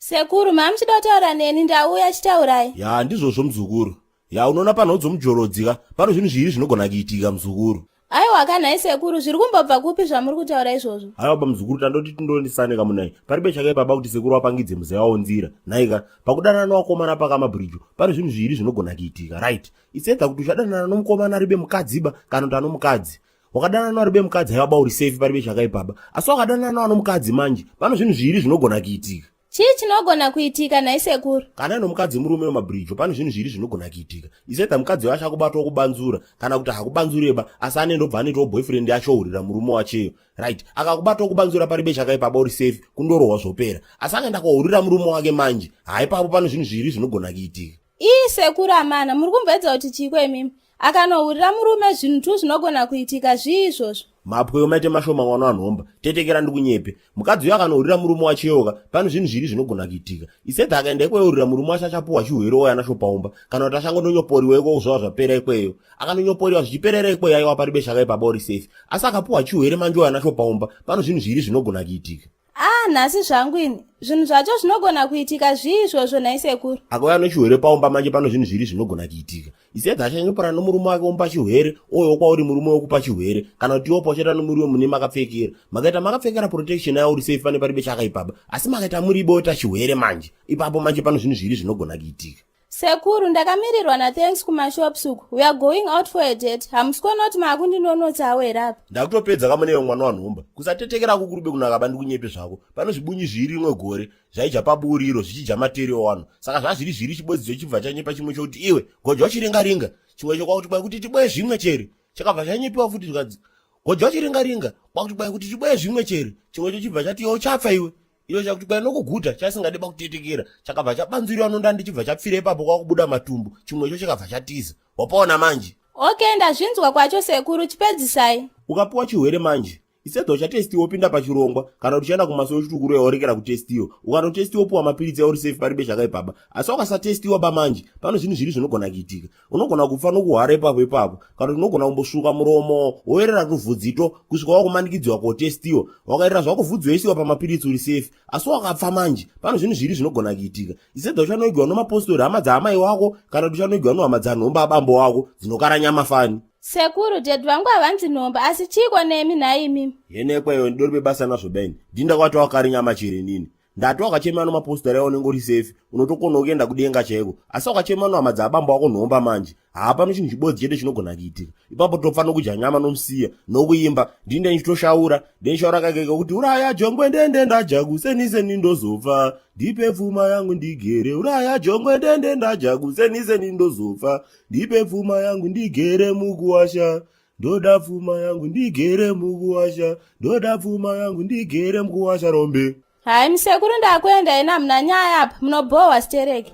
Sekuru, mamuchida kutaura neni ndauya chitaurai. Ya ndizvozvo muzukuru. Ya unoona panhau dzomujorodzi ka pano zvinhu zviviri zvinogona kuitika muzukuru. Aiwa ka nhai sekuru zviri kumbobva kupi zvamuri kutaura izvozvo? Aiwa bamuzukuru tandoti tindoonesane kamunai. Paribe chakaipa ba kuti sekuru vapangidze muzaya wavo nzira. Nhai ka pakudanana nevakomana pakamabhirijo pane zvinhu zviviri zvinogona kuitika right. It's either kuti uchadanana nomukomana aribe mukadzi ba kana kuti anomukadzi. Wakadanana aribe mukadzi aiwa ba uri safe paribe chakaipa ba. Asi wakadanana anomukadzi manje pano zvinhu zviviri zvinogona kuitika. Chii chinogona kuitika nhai sekuru? Kana nomukadzi murume wemabhirijo pane zvinhu zviri zvinogona kuitika. Isaita mukadzi wacho akubatwa kubanzura kana kuti hakubanzureba asi anenge obva anoitawo boyfriend yacho ohurira murume wacheyo. Right. Akakubatwa kubanzura paribe chakaipa ba uri safe kundorohwa zvopera. Asi akaenda kohurira murume wake manje. Haa ipapo pane zvinhu zviri zvinogona kuitika. Ii sekuru amana muri kumboedza kuti chiiko imimi? Akanohurira murume zvinhu tu zvinogona kuitika zvii izvozvo? Mapweyo maite mashoma mwana wanhomba tetekera ndikunyepe. Mukadzi uyo akanohurira murume wacheyoka pane zvinhu zviri zvinogona kuitika. Isedha akaenda ikweyo hurira murume wacho achapuhwa chihwere ouya nacho paumba kana kuti achangononyoporiwa ikoko zvava zvapera ikweyo. Akanonyoporiwa zvichiperera ikweyo aiwa paribe chakaipa ba uri safe. Asi akapuhwa chihwere manje ouya nacho paumba pane zvinhu zviri zvinogona kuitika. Ah, nhasi zvangu ini. Zvinhu zvacho zvinogona kuitika zvii izvozvo nhai sekuru? Akauya nechihwere paumba manje pano zvinhu zviri zvinogona kuitika. Isedza achanyopora nomurume wake omupa chihwere ouyawo kwauri murume wokupa chihwere kana kuti iwopa uchaita nomurume mune makapfekera. Makaita makapfekera protection ayo uri safe pane paribe chakaipaba. Asi makaita muribo oita chihwere manje. Ipapo manje pano zvinhu zviri zvinogona kuitika. Sekuru, ndakamirirwa naThanks kumashops uku. We are going out for a date. Hamusi kuona kuti maakundinonotsawo here apa? Ndakutopedza kamuneyo mwana wanhomba. Kusatetekera kukurube kunaka bandikunyepe zvako. Pano zvibunyi zviri rimwe gore zvaija paburiro zvichija materi owano. Saka zvazviri zviri chibodzi chochibva chanyepa chimwe chokuti iwe goja uchiringa ringa. Chimwe chokwakuti kwai kuti tibwe zvimwe chere. Chakabva chanyepiwa futi zvikanzi goja uchiringa ringa kwakuti kwai kuti tibwe zvimwe chere. Chimwe chochibva chati iwe uchafa iwe. Iyo chakuti kwai nokuguta chasingade pakutetekera chakabva chabanzwiriwa nondandi chibva chapfira ipapo kwakubuda matumbu chimwecho chakabva chatiza wapaona manje. Okay ndazvinzwa kwacho sekuru chipedzisai. Ukapiwa chihwere manje isedza uchatestiwa wopinda pachirongwa kana kuti uchaenda kumasowe uchitukuroya worekera kutestiwa ukanotestiwa wopiwa mapiritsi auri safe paribe chakaipaba asi ukasatestiwa ba manje pano zvinhu zviri zvinogona kuitika unogona kufa nokuhwara ipapo ipapo kana kuti unogona kumbosvuka muromo woerera tuvhudzito kusvika wakumanikidziwa kotestiwa wakaerera zvako vhudzi woisiwa pamapiritsi uri safe asi wakapfa manje pano zvinhu zviri zvinogona kuitika isedza uchanoigiwa nomapostori hama dzaamai wako kana kuti uchanoigiwa nohama dzanhomba abambo wako dzinokara nyama fani Sekuru, dad vangu havanzi nhomba asi chiiko nemi nhai imimi? Yenekweyo ndidori bebasa nazvo beni ndindakwati wakari nyama chiri nini Ndati wakachema nomapostori ayo unenge uri safe unotokona kuenda kudenga chaiko asi wakachema nohama dzaabambo wako nhomba manje haapano chinhu chibodzi chete chinogona kuitika ipapo topfa nokudya nyama nomusiya nokuimba ndini ndenichitoshaura ndenichaura kakeke kuti uraya jongwe ndende ndaja kuseni seni ndozofa ndipe pfuma yangu ndigere uraya jongwe ndende ndaja kuseni seni ndozofa ndipe pfuma yangu ndigere mukuwasha ndoda pfuma yangu ndigere mukuwasha ndoda pfuma yangu ndigere mukuwasha rombe Hai musekuru ndakuenda ina hamuna nyaya apa munobhohwa stereki.